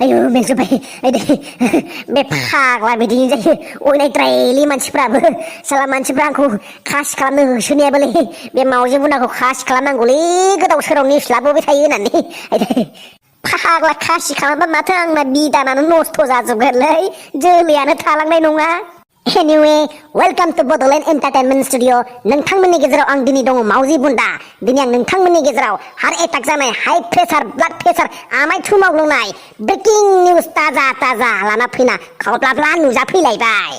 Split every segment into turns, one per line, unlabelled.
आयु मेजबाय बे फाग्ला बिदि जायो अयनायद्रायलै मानसिफ्राबो साला मानसिफ्रा आंखौ खासि खालामनो होसोनायाबोलै बे मावजि बुन्दाखौ खासि खालामनांगौलै गोदाव सोराव निउस लाबोबाय थायो होननानै फाग्ला खासि खालामबा माथो आंना बिदानानो नस्थ' जाजोबगोनलै जोलैयानो थालांनाय नङा। Anyway, welcome to Bodoland Entertainment Studio. नोंथांमोननि गेजेराव आं दिनै दङ मावजि बुन्दा। दिनै आं नोंथांमोननि गेजेराव हार्ट एटाक जानाय, हाई प्रेसार, ब्लाड प्रेसार, आमाय थुमाव लुनाय ब्रेकिं निउस ताजा लाना फैना खावब्लाब्ला नुजाफैलायबाय।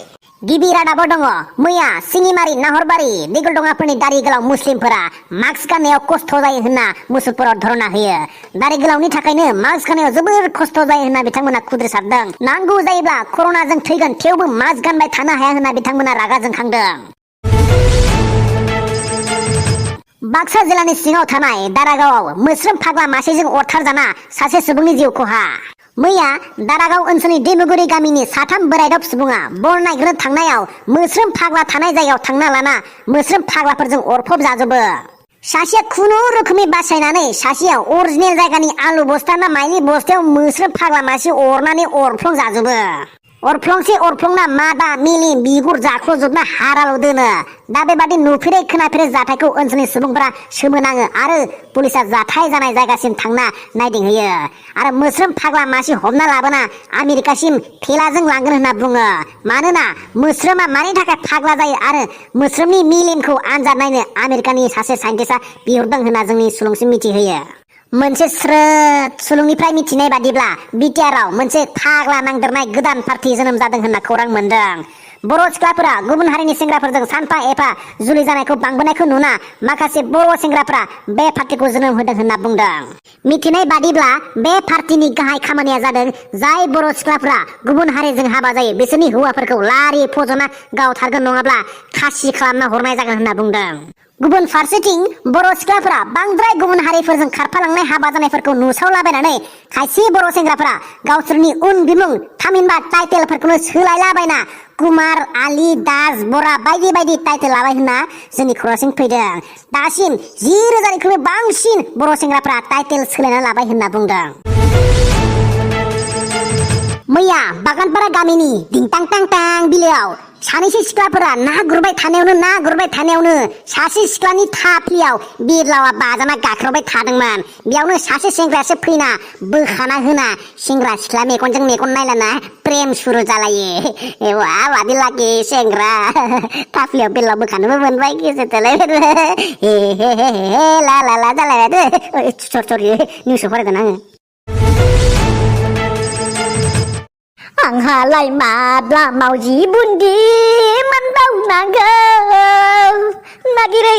गिबि रादाबाव दङ मैया सिङिमारि नाहरबारि दिगलदङाफोरनि दारि गोलाव मुस्लिमफोरा मास्क गाननायाव खस्थ' जायो होनना मुसलपुराव धरना होयो। दारि गोलावनि थाखायनो मास्क गाननायाव जोबोर खस्थ' जायो होनना बिथांमोना खुद्रिसारदों। नांगौ जायोब्ला कर'नाजों थैगोन थेवबो मास्क गानबाय थानो हाया होनना बिथांमोना रागा जोंखांदों। बाक्सा जिल्लानि सिङाव थानाय दारागावआव मोस्रोम फाग्ला मासेजों अरथारजाना सासे सुबुंनि जिउ खहा। मैया दारागाव ओनसोलनि दैमुगुरि गामिनि साथाम बोराइदब सुबुङा बर नायग्रोनो थांनायाव मोस्रोम फाग्ला थानाय जायगायाव थांना लाना मोस्रोम फाग्लाफोरजों अरफब जाजोबो। सासेया खुनुरुखुमै बासायनानै सासेयाव अरिजिनेल जायगानि आलु बस्ता ना माइनि बस्तायाव मोस्रोम फाग्ला मासे अरनानै अरफ्लं जाजोबो। अरफ्लंना मादा मिलि बिगुर जाख्ल'जोबना हाराल' दोनो। दा बेबादि नुफेरै खोनाफेरै जाथायखौ ओनसोलनि सुबुंफोरा सोमोनाङो आरो पुलिसा जाथाय जानाय जायगासिम थांना नायदिंहैयो आरो मोस्रोम फाग्ला मासे हमना लाबोना आमेरिकासिम थेलाजों लांगोन होनना बुङो। मानोना मोस्रोमा मानि थाखाय फाग्ला जायो आरो मोस्रोमनि मेलेमखौ आनजाद नायनो आमेरिकानि सासे साइन्टिस्टआ बिहरदों होनना जोंनि सुलुंसिम मिथिहोयो। मोनसे स्रोद सुलुंनिफ्राय मिथिनाय बादिब्ला बिटिआरआव मोनसे फाग्ला नांदेरनाय गोदान पार्टी जोनोम जादों होनना खौरां मोनदों। बर' सिख्लाफोरा गुबुन हारिनि सेंग्राफोरजों सानफा एफा जुलि जानायखौ बांबोनायखौ नुना माखासे बर' सेंग्राफोरा बे पार्टीखौ जोनोम होदों होनना बुंदों। मिथिनाय बादिब्ला बे पार्टीनि गाहाय खामानिया जादों जाय बर' सिख्लाफोरा गुबुन हारिजों हाबा जायो बिसोरनि हौवाफोरखौ लारि फज'ना गावथारगोन नङाब्ला खासि खालामना हरनाय जागोन होनना बुंदों। गुबुन फारसेथिं बर' सिख्लाफोरा बांद्राय गुबुन हारिफोरजों खारफालांनाय हाबा जानायफोरखौ नुसावलाबायनानै खायसे बर' सेंग्राफोरा गावसोरनि उन बिमुं थामहिनबा टाइटेलफोरखौनो सोलायलाबायना कुमार, आली, दास, बरा बायदि टाइटेल लाबाय होनना जोंनि खर'सिम फैदों। दासिम 10,000निख्रुइबो बांसिन बर' सेंग्राफोरा टाइटेल सोलायना लाबाय होनना बुंदों। मैया बागानपारा गामिनि दिंतां टां बिलोआव सानैसो सिख्लाफोरा ना गुरबाय थानायावनो सासे सिख्लानि थाफ्लियाव बिरलावा बाजाना गाख्रबबाय थादोंमोन। बेयावनो सासे सेंग्रायासो फैना बोखाना होना सेंग्रा सिख्ला मेगनजों मेगन नायलाना प्रेम सुरु जालायो। वादि लाखि सेंग्रा थाफ्लियाव बिरलाव बोखानोबो मोनबाय गोसोथोलाय ला जालायबाय। सरि निउसआव फरायदों आङो। आंहालाय माब्ला मावजि बुन्दि मोनबावनांगौ नागिरै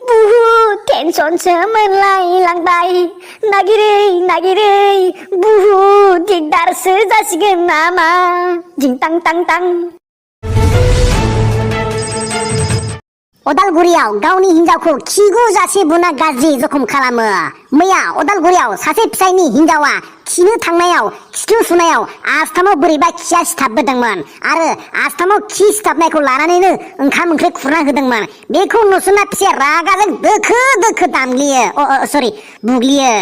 बुहुद टेनसनसो मोनलायलांबाय नागिरै बुहुद दिगदारसो जासिगोन नामा दिंतां टां। अदालगुरियाव गावनि हिनजावखौ खिगु जासे बुना गाज्रि जखम खालामो। मैया अदालगुरियाव सासे फिसायनि हिनजावा खिनो थांनायाव खिथु सुनायाव आस्थामाव बोरैबा खिया सिथाबबोदोंमोन आरो आस्थामाव खि सिथाबनायखौ लानानैनो ओंखाम ओंख्रि खुरना होदोंमोन। बेखौ नुसुना फिसाया रागाजों दोखो बुग्लियो।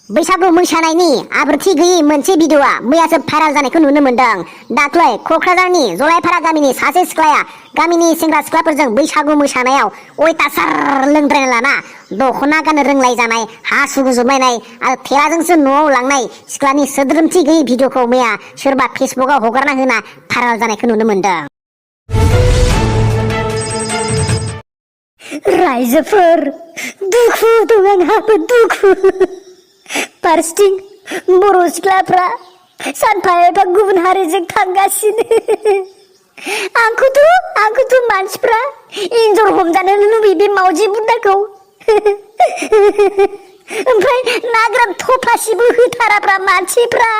बैसागु मोसानायनि आब्रुथि गैयै मोनसे भिडिअआ मैयासो भाइराल जानायखौ नुनो मोनदों। दाख्लै क'क्राझारनि जलायपारा गामिनि सासे सिख्लाया गामिनि सेंग्रा सिख्लाफोरजों बैसागु मोसानायाव अयथासार लोंद्रायना लाना दख'ना गाननो रोंलाय जानाय हासु गुजुबलायनाय आरो थेलाजोंसो न'आव लांनाय सिख्लानि सोद्रोमथि गैयै भिडिअखौ मैया सोरबा फेसबुकआव हगारना होना भाइराल जानायखौ नुनो मोनदों। रायजोफोर दुखु दं आंहाबो दुखु। फारसेथिं बर' सिख्लाफ्रा सानफा एफा गुबुन हारिजों थांगासिनो। आंखौथ' मानसिफ्रा एन्जर हमजानो लुबैयो बे मावजि बुन्दाखौ। ओमफ्राय ना ग्राम थफ्लासेबो होथाराब्रा मानसिफ्रा।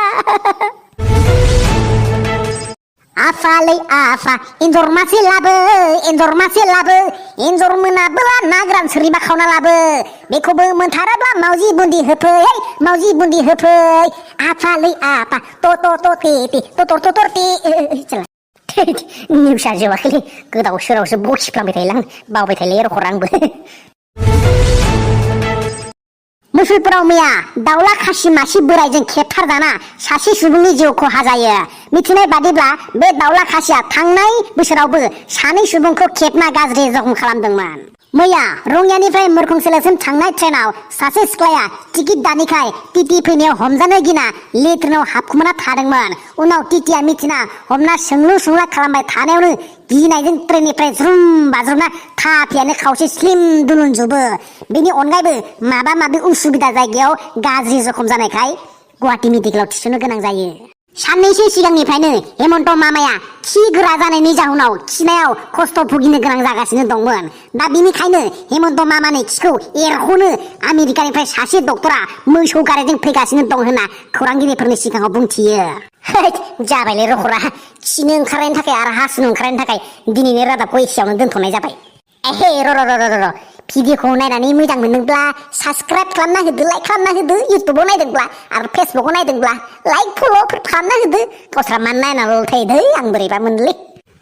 आफालै आफा एन्जर मासे लाबो एन्जर मोनाबोला ना गोरान सोरनिबा खावना लाबो बेखौबो मोनथाराब्ला मावजि बुन्दि होफै आफालै आफा निउसआ जोबाखैलै गोदाव सोरावसो बखिफ्लांबाय थायोलां बावबाय थायोलै रखर आंबो। मुसलपुराव मैया दाउला खासि मासे बोरायजों खेबथारजाना सासे सुबुंनि जिउ खहा जायो। मिथिनाय बादिब्ला बे दाउला खासिया थांनाय बोसोरावबो सानै सुबुंखौ खेबना गाज्रि जखम खालामदोंमोन। मैया रंगियानिफ्राय मुरखंसेलासिम थांनाय ट्रेनाव सासे सिख्लाया टिकेट दानिखाय टिटि फैनायाव हमजानो गिना लेट्रिनाव हाबखुमाना थादोंमोन। उनाव टिटिया मिथिना हमना सोंलु सोंला खालामबाय थानायावनो गिनायजों ट्रेननिफ्राय ज्रुम बाज्रुमना थाफियानो खावसे स्लिम दुलुनजोबो। बेनि अनगायैबो माबा माबि उसुबिदा जायगायाव गाज्रि जखम जानायखाय गुवाहाटी मेडिकेलाव थिसननो गोनां जायो। साननैसो सिगांनिफ्रायनो हेमन्त मामाया खि गोरा जानायनि जाहोनाव खिनायाव खस्थ' भुगिनो गोनां जागासिनो दंमोन। दा बिनिखायनो हेमन्त मामानि खिखौ एरख'नो आमेरिकानिफ्राय सासे डक्टरा मोसौ गारिजों फैगासिनो दं होनना खौरांगिरिफोरनि सिगाङाव बुंथियो। जाबायलै रखरा, खिनो ओंखारनायनि थाखाय आरो हासुनो ओंखारनायनि थाखाय दिनैनि रादाबखौ एसेयावनो दोनथ'नाय जाबाय। र' भिडिअखौ नायनानै मोजां मोनदोंब्ला साबस्क्राइब खालामना होदो, लाइक खालामना होदो। इउटुबाव नायदोंब्ला आरो फेसबुकाव नायदोंब्ला लाइक फल'फोर खालामना होदो। गावस्रा मा नायनाल' थायोदै, आं बोरैबा मोनलै।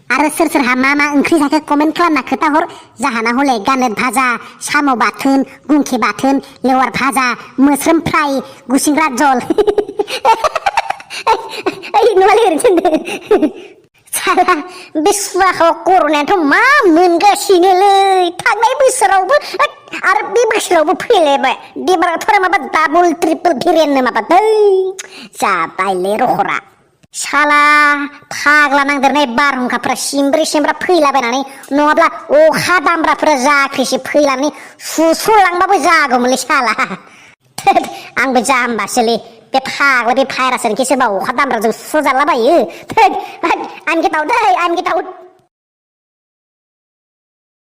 आरो सोर सोरहा मा मा ओंख्रि जाखो कमेन्ट खालामना खोथाहर। जाहाना हले गानेट भाजा, साम' बाथोन, गुंखे बाथोन, लेवार भाजा, मोस्रोम फ्राय, गुसिंग्रा जल। नुवालै ओरैनो साला बे सुवाखौ कर'नायाथ' मा मोनगासिनोलै। थांनाय बोसोरावबो आरो बे बोसोरावबो फैलायबाय। बेमाराथ' माबा डाबल ट्रिपल भेरिएन्टनो माबादै जाबायलै रखरा। साला फाग्ला नांदेरनाय बारहुंखाफोरा सिमब्रे सिमब्रा फैलाबायनानै नङाब्ला अखा दामब्राफोरा जाख्रिसे फैलानानै सुस'लांबाबो जागौमोनलै साला। आंबो जाम्बासोलै। बे फाग्ला बे भाइरासनिखि सोरबा अखा दामब्राजों सुस्र'जालाबायो। आं गेट आउट दै, आं गेट आउट।